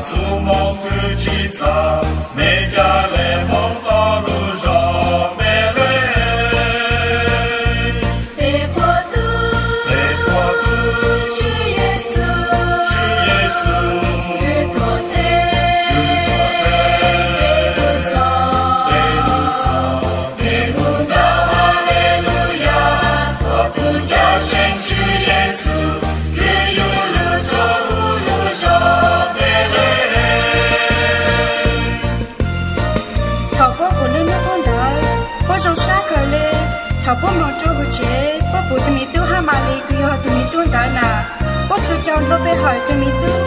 Tus Hmoob twb tsis txawj, Meskas Hmoob tau lub zos Npelehees. Peb qhuas tus, peb qhuas tus Tswv Yexus, Tswv Yexus, Nws tuag them, Nws tuag them, peb lub txhoj, peb lub txhoj, peb hu nkauj Haleluyas, qhuas tus Cawmseej Tswv Yexus, Nws yug lub rog hu lub zos Npelehees. Thaum puab pum lub hnub qub ntawd, puab zoo sab kawg le. Thaum puab moog rua huv tsev, puab pum tug miv tub hab Malis kws yog tug miv tub ntawd na. Puab txhua caug dlua pe hawm tug miv tub